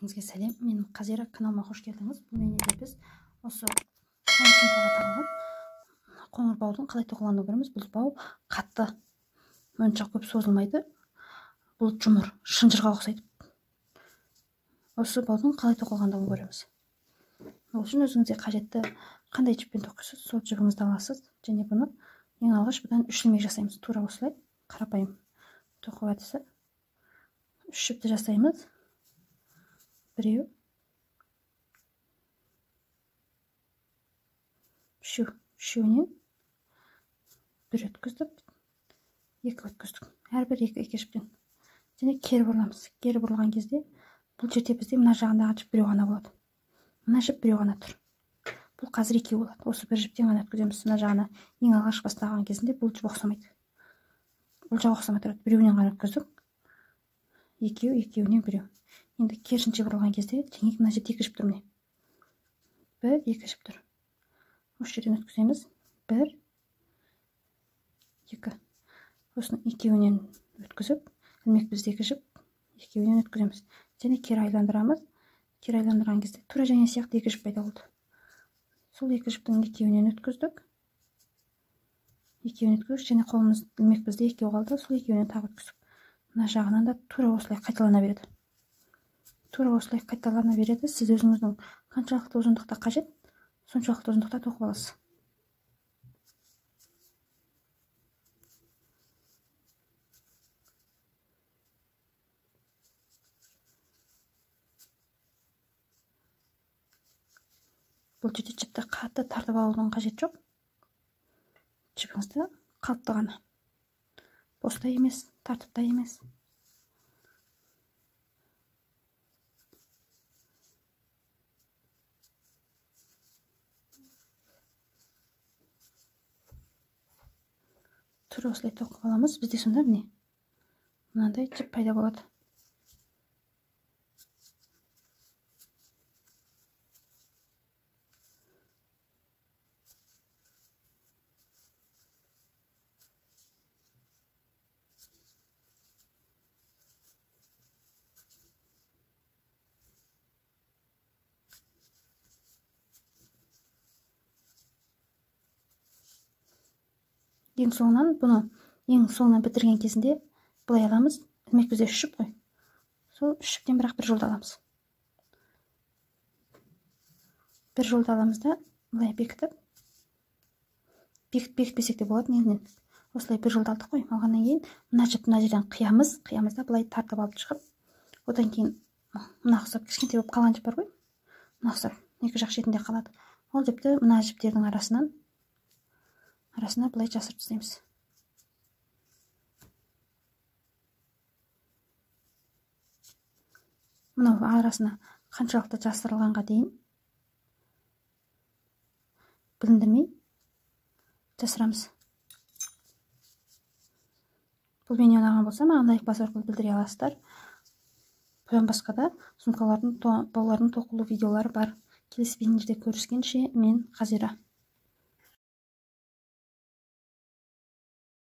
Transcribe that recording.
Бәріңізге сәлем. Мен Қазира, каналыма қош келдіңіз. Бұл менде біз осы сумкаға тағылған қоңыр баудың қалай тоқылғанын көреміз. Бұл бау қатты, онша көп созылмайды. Бұл жұмыр, шынжырға ұқсайды. Осы баудың қалай тоқылғандығын көреміз. Ол үшін өзіңізге қажетті қандай жіппен тоқисыз, сол жібіңізді аласыз. Және бұны ең алғаш бұдан үш ілмек жасаймыз. Тура осылай қарапайым тоқу әдісі. Үш жіпті жасаймыз. Біреу, үшеу, үшеуінен бір өткіздік, екі өткіздік. Әрбір екі жіптен. Және кері бұрыламыз. Кері бұрылған кезде бұл жерде бізде мына жағындағы жіп біреу ғана болады. Мына жіп біреу ғана тұр. Бұл қазір екеу болады. Осы бір жіптен ғана өткіземіз. Мына жағына ең алғаш бастаған кезінде бұл жіп ұқсамайды. Бұл жақ ұқсамай тұрады. Біреуінен ғана өткіздік. Екеу, екеуінен біреу. Енді керісінше бұрылған кезде және мына жерде екі жіп тұр міне. Бір, екі жіп тұр. Осы жерден өткіземіз. Бір, екі. Осының екеуінен өткізіп, ілмек бізде екі жіп, екеуінен өткіземіз. Және кері айландырамыз. Кері айландырған кезде тура және сияқты екі жіп пайда болды. Сол екі жіптің екеуінен өткіздік. Екеуін өткіздік және қолымыз ілмек бізде екеу қалды. Сол екеуінен тағы өткіздік. Мына жағынан да тура осылай қайталана береді. Тура осылай қайталана береді. Сіз өзіңіздің қаншалықты ұзындықта қажет, соншалықты ұзындықта тоқып аласыз. Бұл жерде жіпті қатты тартып алудың қажеті жоқ. Жіпіңізді қалыпты ғана. Бос та емес, тартып та емес. Тура осылай тоқып аламыз. Бізде сонда міне мынандай жіп пайда болады. Ең соңынан бұны ең соңынан бітірген кезінде былай аламыз. Ілмек бізде үш жіп қой. Сол үш жіптен бірақ бір жолды аламыз. Бір жолды аламыз да былай бекітіп, бекітпесек те болады негізінен. Осылай бір жолды алдық қой. Алғаннан кейін мына жіпті мына жерден қиямыз, қиямыз да былай тартып алып шығып, одан кейін мына ұқсап кішкентай болып қалған жіп бар ғой. Мына ұқсап екі жақ шетінде қалады. Ол жіпті мына жіптердің арасына былай жасырып тастаймыз. Мынау арасына қаншалықты жасырылғанға дейін біліндірмей жасырамыз. Бұл бейне ұнаған болса, маған лайк басу арқылы білдіре аласыздар. Бұдан басқа да сумкалардың, баулардың тоқылу видеолары бар. Келесі бейнеде көріскенше, мен Қазира.